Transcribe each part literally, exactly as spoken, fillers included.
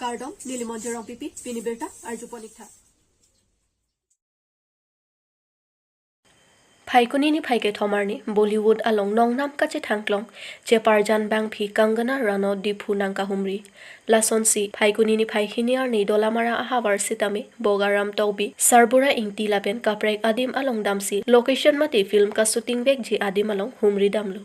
Kardom, neli Monjir Rongpipi, pini birta arjupon ik tha. Phaikuni niphai kethom arni Bollywood along nongnam kachethangklong cheparjan bangphi Kangana Ranaut Diphu nangkahumri. Lasonsi Phaikuni niphai hini arni Dolamara ahavar sitame Bogaram Tokbi, Sarbura Ingti lapen kaprek adim along damsi location mate film kashooting vekji adim along humri damlo.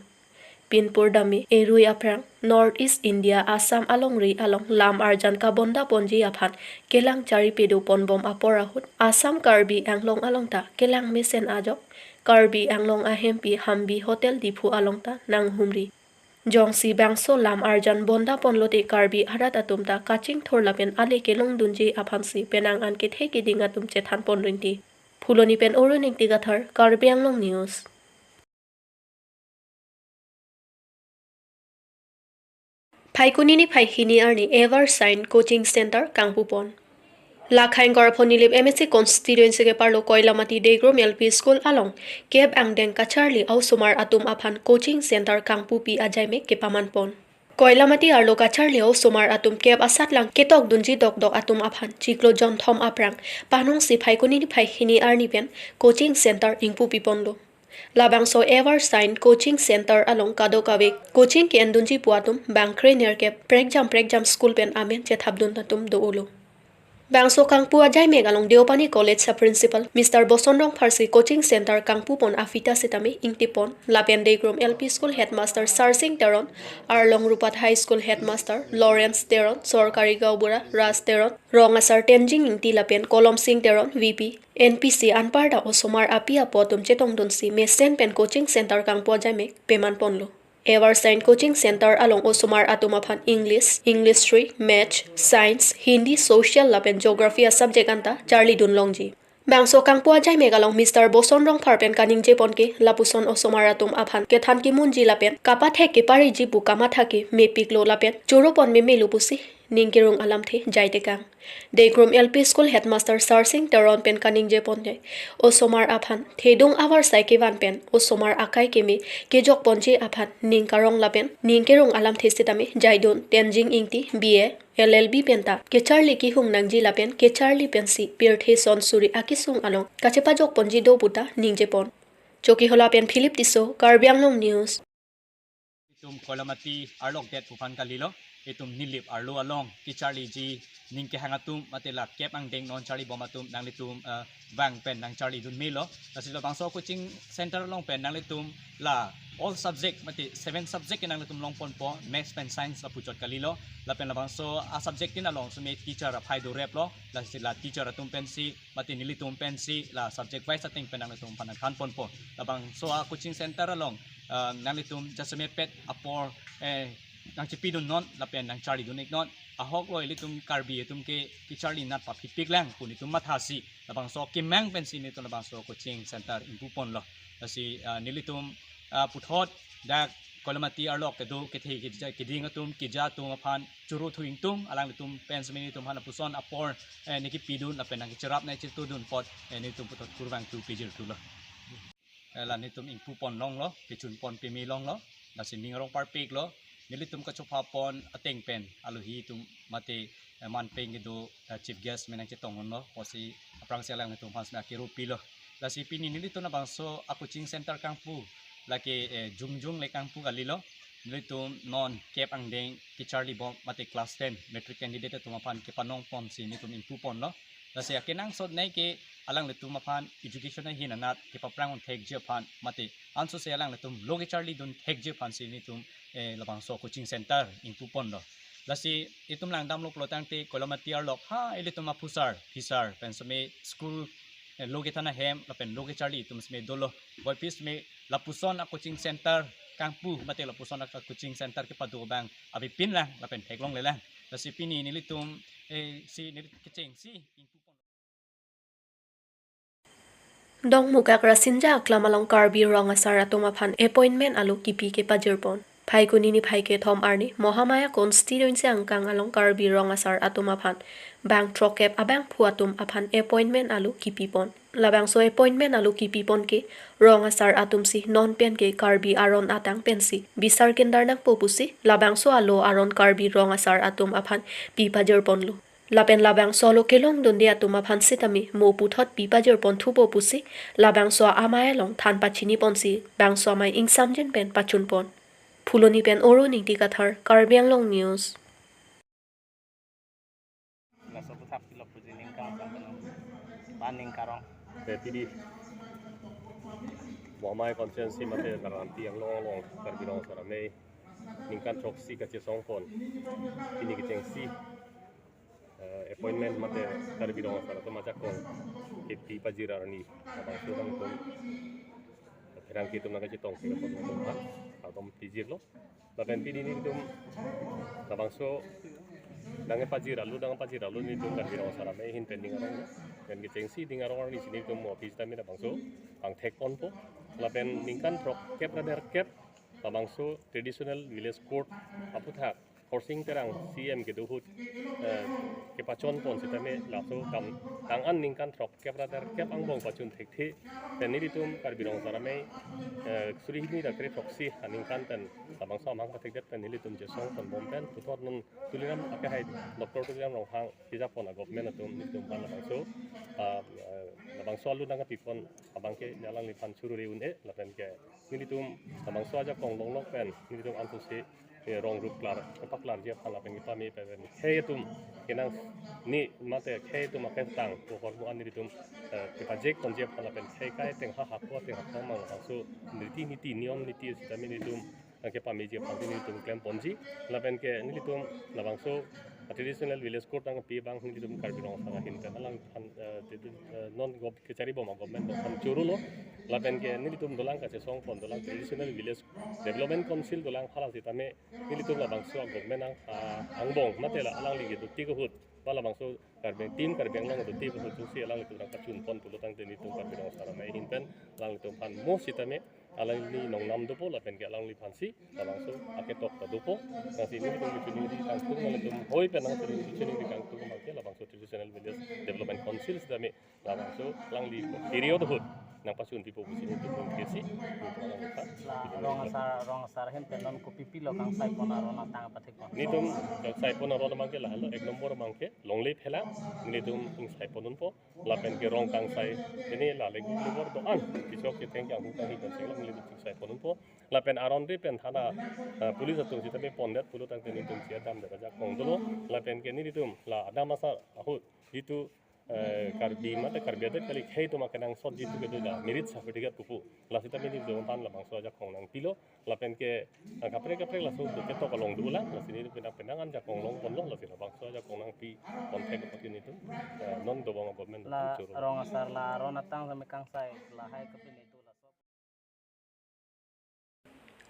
Pinpur dame erui aphrang North East India Assam alongri along lam arjan kabonda ponji aphan kelang chari pedo ponbom apor ahut Assam Karbi Anglong along ta kelang mesen ajok Karbi Anglong ahempi Hambi Hotel Diphu along ta nanghumri. Jongsi bangso lam arjan bonda ponlote Karbi arat atum ta kachingthur lapen ale kelongdunji aphansi penang an kethe keding atum chethan pon rinti. Phuloni pen Arun Ingti Kathar, Karbi Anglong News. Phaikuni niphai hini arni Ever Shine Coaching Center kangpupon. Lakha ingkoi ra pho Nilip M A C constituency keparlo Koilamati Degrum L P School along kep angdeng kacharli osomar atum aphan coaching center kangpupi ajaimek kepamanpon. Koilamati arlo kacharli osomar atum kep asatlang ketokdunji dokdok atum aphan chiklo jonthom aphrang panongsi Phaikuni niphai hini arni pen coaching center ingpupiponlo. Labangso Ever Shine Coaching Center along kadokave coaching ke-endunji pu atum bangkre nerkep prekjam prekjam school pen amen chethapdun atum do-olo. Bangso kangpu ajaimek along Deopani College a-principal Mister Boson Rongphar si coaching center kangpupon aphita sitame ingtipon lapen Degrum L P School headmaster Sarsing Teron, Arlong Rupat High School headmaster Lawrence Teron, Sorkari Gaonbura Ras Teron, Rong Asar Tenzing Ingti lapen Kolom Sing Teron V P, N P C anparta osomar api apo atum chetongdunsi mesen pen coaching center kangpu ajaimek pemanponlo. Ever Shine Coaching Center along osomar atum aphan English, English three, Maths, Science, Hindi, Social lapen Geography a-subject anta charlidun longji. Bangso kangpu ajaimek along Mister Boson Rongphar pen kaningjepon ke lapuson osomar atum aphan kethan kimunji lapen kapathek kepareji pu kamatha ke mepiklo lapen choropon memelo pusi ning kerung alamthe jaitekang. Degrum L P School headmaster Sarsing Teron pen kaningjeponte osomar aphan thedung avarsai kevan pen osomar akai keme kejokponji aphan ning karong lapen ning kerung alamthe sitame jaidun Tenzing Ingti B A, L L B penta kecharli kihung nangji lapen kecharli pensi pirthe son suri akesung along kachepajokponji do puta ningjepon. Chokihola pen Philip Tisso, Karbi Anglong News. Itum Koilamati arlok det pu aphan kalilo, itum Nilip arlo along kecharliji ning kehang atum mate la kep angdeng non charlibom atum nanglitum, eh, vang pen nangcharlidun melo. Lasi labangso coaching center along pen nanglitum la all subject mate seven subject ke nanglitum longponpo, Maths pen Science lapu chot kalilo. Lapen labangso a-subject tin along sitame teacher aphai doreplo. Lasi la teacher atum pensi mate nelitum pensi la subject wise ateng pen nanglitum aphan nangthanponpo. Labangso a-coaching center along, ah, nanglitum jasemet pet apor, eh, nangchepidun non lapen nangcharlidun ik non. Ahoklo ilitum Karbi atum ke kecharli nat paphipiklang pu nelitum mathasi labangso kemang pensi nelitum labangso coaching center ingpuponlo. Lasi, ah, nelitum, ah, puthot dak Koilamati arlok kedo kethe keja keding atum keja atum aphan choro thu ingtung, alanglitum pen sitame nelitum aphan lapuson apor, eh, nangkepidun lapen nangkecherap nangchetudun apot, eh, nelitum puthot kurvangthu pejirthulo. Eh, la nelitum ingpupon longlo, kechunpon peme longlo, lasi ning arong parpiklo, nelitum kachopha pon ateng pen alohi atum mate, eh, manpeng kedo, eh, chief guest me nangchetongdunlo, pusi aphrangsi alanglitum aphan sitame akero pilo. Lasi pini nelitum labangso a-coaching center kangpu lake, eh, jongjong le kangpu kalilo. Nelitum non kep angdeng kecharlibom mate class ten matric candidate atum aphan kepanongponsi nelitum ingpuponlo. Lasi akenangsot nei ke alanglitum aphan education ahin anat kepaphrang un thekji aphan mate ansose alanglitum lo kecharlidun thekji aphansi nelitum, eh, labangso coaching center ingpuponlo. Lasi itum langdamlo pulotangte Koilamati arlok ha ilitum aphusar phisar pen sitame school, eh, lo kethan ahem lapen lo kecharli atum sitame dolo. Puvoiphit sitame lapuson a-coaching center kangpu mate lapuson a-coaching center kepado abang avepinlang lapen theklonglelang. Lasi pini nelitum, eh, si nelitum kechengsi ingpupon. Dongmukak Rasinja Aklam along Karbi Rong Asar atum aphan appointment alo kipi kepajirpon. Phaikuni niphai kethom arni Mahamaya constituency angkang along Karbi Rong Asar atum aphan bang throkkep abangphu atum aphan appointment alu kipipon. Labangso appointment alu kipipon ke Rong Asar atum si non pen ke Karbi aron atang pensi bisar kindar nangpo pusi labangso alo aron Karbi Rong Asar atum aphan pipajirponlo. Lapen labangso alo kelongdunde atum aphan sitame mo puthot pipajirpon thupo pusi labangso amei along than pachiniponsi bangso amei ingsamjin pen pachunpon. Phuloni pen Oro Ningti Kathar, Karbi Anglong News. Laso puthak pilok puji ningkang sampelang. Ba ningkarong. Te pidi. Mahamaya constituency mate Karanti Anglong along Karbi Rong Asar Amei ningkan throksi kachesongpon. Pini kechengsi, eh, appointment mate Karbi Rong Asar atum ajakong kepipajir arni. Labangso nangtum pherangke atum nangkachetong kepon nangtum aphan kardom pijirlo. Lapen pidi nelitum labangso nangkepajir alu, nangpajir alu nelitum Karbi Rong Asar Amei ahin pen ding arong. Pen kechengsi ding arong arni si nelitum office tame labangso pangthekponpo. Lapen ningkan throkkep ra derkep labangso traditional village court aputhak Khorsing Terang C M kedo ahut, eh, kepachonpon sitame laso akam tang an ningkan throkkep ra derkep angbong pachun thekthe. Pen nelitum Karbi Rong Asar Amei, eh, suri hini ra kre throksi aningkan pen labangso amang pathekdet pen nelitum chesongponbom pen puthot non Tuliram akehai Doctor Tuliram Ronghang kejapon a-government atum nelitum aphan labangso, ah, eh, labangso alu nangkepipon abang ke alangliphan chururi un-e lapen ke nelitum labangso ajakong longlok pen nelitum antu si, eh, rong rup klar, paklarji aphan lapen kepame pen khei atum kenang ni mate khei atum aketang pohor mu an nelitum, eh, kepajekponji aphan lapen khei kai teng ha hako teng hako mang labangso riti niti niyom niti sitame nelitum nangkepameji aphan nelitum klemponji lapen ke nelitum labangso traditional village court nangpi abang nelitum Karbi Rong Asar ahin pen alangphan, eh, titi, eh, non gov kecharibom a-government aphan chorolo. Lapen ke nelitum dolang kachesongpon dolang traditional village development council dolang hala sitame nelitum labangso a-government ang, ah, angbong mate la alangli kedo tik ahut ba labangso Karbi Team Karbi Anglong kedo tik ahut si alanglitum nangpachunpon pulo tangte nelitum Karbi Rong Asar Amei ahin pen alanglitum aphan mo sitame alangli nongnam dopo lapen ke alangliphan si labangso aketok ta dopo. Nangsi nelitum kachiningri kangtung nelitum hoi pen nangsi nelitum kachiningri kangtung abang ke labangso traditional village development council sitame labangso alangli period ahut nangpachunpipo pusi nelitum kesi nelitum alangli aphan. La Rong Asar, Rong Asar ahin pen non kopi pilo kangsaipon aron atang pathekpon? Nelitum kangsaipon aron abang ke lahelo ek nombor abang ke longle phela nelitum ingsaipon unpo. Lapen ke rong kangsai ini la legi lubor do-an kechok ketheng kanghu kanghi pen seng nelitum ingsaipon unpo. Lapen aron ri pen thana, eh, police atum sitame pondet pulo tangte nelitum si adam det ajakong dolo. Lapen ke nelitum la adam asar ahut jitu, eh, Karbi mate Karbi adet kali khei atum akenangsot jitu kedo la marriage certificate pupu. La sitame nelitum aphan labangso ajakong nangpilo. Lapen ke, ah, kaprek kaprek laso ketok along dolang. Lasi nelitum penang penang an jakong longponlo. Lasi labangso ajakong nangpipon thek apot nelitum, eh, non dobom a-government la atum choro. Rong Asar la aron atang same kangsai lahai kapine tu laso.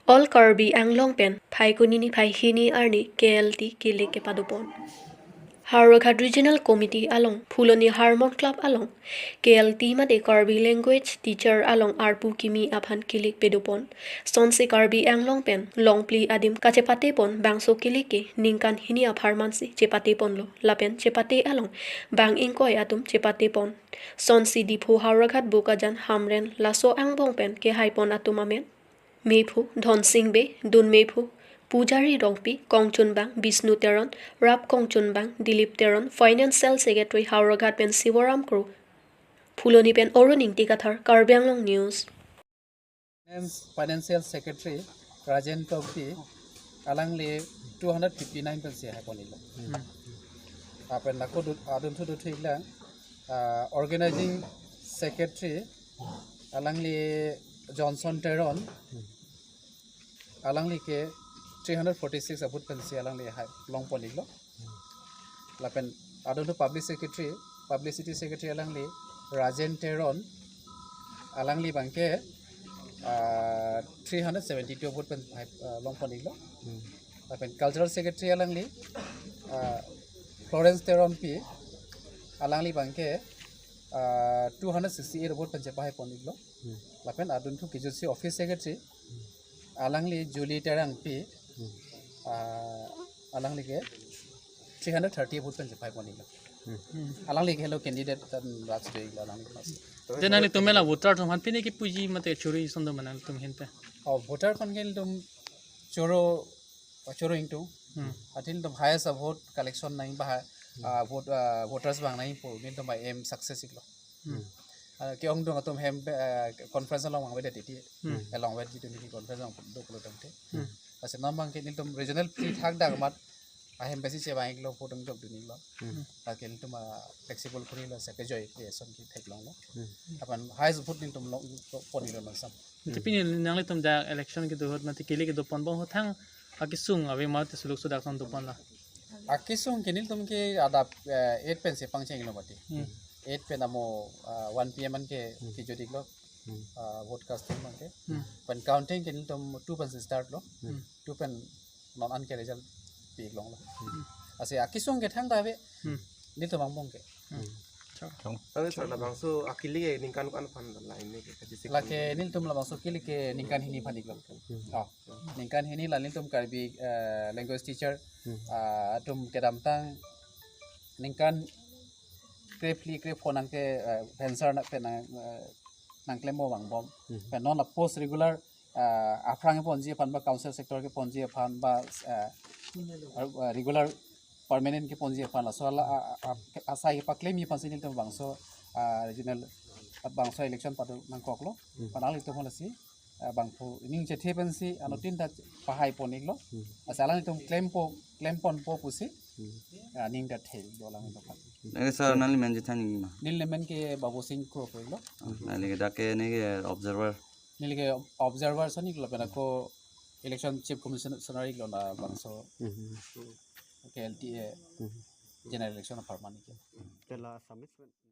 All Karbi Anglong pen Phaikuni niphai hini arni K L T kilik kepadopon. Howraghat Regional Committee along Phuloni Harmon Club along K L T mate Karbi Language Teacher along arpu kimi aphan kilik pedopon. Sonsi Karbi Anglong pen longpli adim kachepatepon bangso kilik ke ningkan hini apharmansi chepateponlo lapen chepate along bang ingkoi atum chepatepon. Sonsi Diphu Howraghat Bokajan Hamren laso angbong pen kehaipon atum amen mephu Dhonsing Bey, dun mephu Pujari Rongpi, kongchunbang Bisnu Teron, rap kongchunbang Dilip Teron, Financial Secretary Howraghat pen Sivoram Kro. Phuloni pen Oro Ningti Kathar, Karbi Anglong News. Finance, Financial Secretary Rajen Tokbi, alangli two hundred fifty-nine pensi haiponlo. Lapen lako du-, adun thu du thu iklang, ah, Organizing Secretary alangli Johnson Teron, alangli ke three hundred forty-six a-vote pensi alangli hai longponlo. Lapen adun thu Public Secretary, Publicity Secretary alangli Rajen Teron, alangli abang ke, ah, three hundred seventy-two a-vote pen hai, ah, longponlo. Lapen Cultural Secretary alangli, ah, Florence Teronpi, alangli abang ke, ah, two hundred sixty-eight a-vote pen chepahaiponlo. Lapen adun thu kejutsi Office Secretary, alangli Julie Terangpi, Hmm. Ah, alangli ke three hundred thirty vote pen chepai ponlo. Hmm. Alangli ke helo candidate, tan Raj Doi lo alangli ke mas. Je nanglitum mela voter atum aphan pine kipuji mate choro ason do ma nangtum ahin pen? Oh, voter atum ke nelitum choro, choro ingtung. Hmm. Athe nelitum highest vote collection nangji ba, ah, vote, ah, voters vang nangji pu nelitum aim success iklo. Hmm. Ah, ke-ongdung atum hem, ah, conference along vangvedet titi. Hmm. Along vet jitu neli conference along do pulo tangte. Hmm. Lasi non abang ke nelitum regional party thakdak amat ahem pensi chevang iklo, vote angjok dun iklo. Hmm. Lake nelitum, ah, flexible kuri lo, lasi kejoi ke ason ketheklonglo. Hmm. Aphan highest vote nelitum long ponlo non sam. Tapi pini nanglitum dak election kedo ahut mate kili kedo pon abang ahut thang akesung ave mate suluk sudak ason do ponlo? Akesung ke nelitum ke adap, eh, eight pensi pangchenglo mati. Hmm. Eight pen amo, ah, one P M an ke, hmm, kejut iklo. Hmm. Ah, vote casting abang ke. Hmm. Pen counting ke nelitum two pensi start lo. Hmm. Two pen non an ke result pi iklonglo. Hmm. Lasi akesung ke thangta ave. Hmm. Nelitum angbong ke. Hmm. Chok. Tangte sir, labangso akili ke ningkan ko-an aphan lain ke kachisi? Lake nelitum labangso kili ke ningkan hini aphan iklo. Hmm. Oh, ningkan hini la nelitum Karbi, eh, language teacher, hmm, ah, atum kedamtang ningkan krephli krepho nang ke, eh, pensar na pen nang, eh, nangklempo vangbom. Hmm. Pen non la post regular, ah, aphrang keponji aphan ba council sector keponji aphan ba, ah, ah, regular permanent keponji aphan laso ala, ah, ah, ah, asai kepaklemji aphansi nelitum bangso, ah, regional, ah, bangso election pado nangkoklo. Hmm. Pen alanglitum lasi, ah, bangphu ning chethe pensi, hmm, anuttin ta pahai pon iklo. Hmm. Lasi alanglitum klempo, klem ponpo pusi, hmm, ah, ning ta thelo alanglitum aphan. Nangli sir, nangli men chethan nangji ma? Neli men ke Babu Singh Kro pu iklo. Ah, nangli ke dak ke neli ke observer. Neli ke observer ason iklo pen ako election chief commissioner iklo labangso, mhm, K L T A, mhm, general election apharman ke. Te la Assamese men.